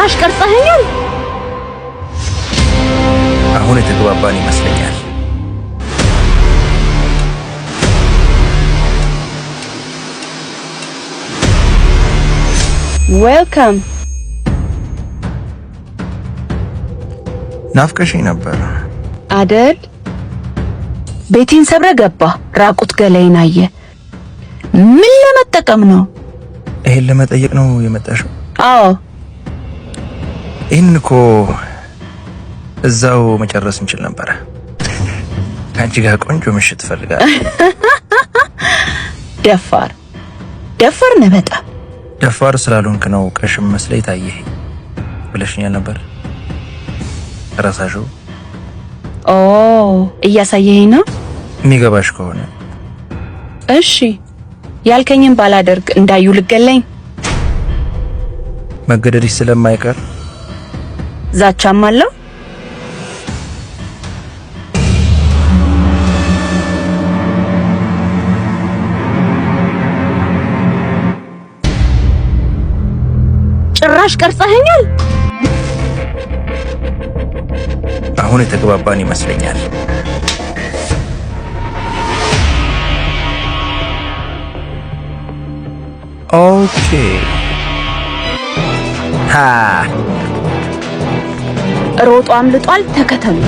ጭራሽ ቀርጸኸኛል። አሁን የተግባባን ይመስለኛል። Welcome። ናፍቀሽኝ ነበር። አደል? ቤቴን ሰብረህ ገባ፣ ራቁት ገላዬን አየ። ምን ለመጠቀም ነው? ይሄን ለመጠየቅ ነው የመጣሽው? አዎ። ይህንን እኮ እዛው መጨረስ እንችል ነበረ። ከአንቺ ጋር ቆንጆ ምሽት እፈልጋለሁ። ደፋር ደፋር ነህ በጣም። ደፋር ስላልሆንክ ነው ቀሽም መስለህ ታየህ ብለሽኛል ነበር። ረሳሽው? ኦ፣ እያሳየኸኝ ነው። የሚገባሽ ከሆነ። እሺ፣ ያልከኝን ባላደርግ እንዳዩ ልገለኝ? መገደድሽ ስለማይቀር። ዛቻም አለው። ጭራሽ ቀርጸኸኛል። አሁን የተግባባን ይመስለኛል። Okay፣ ሃ። ሮጦ አምልጧል። ተከተሉ።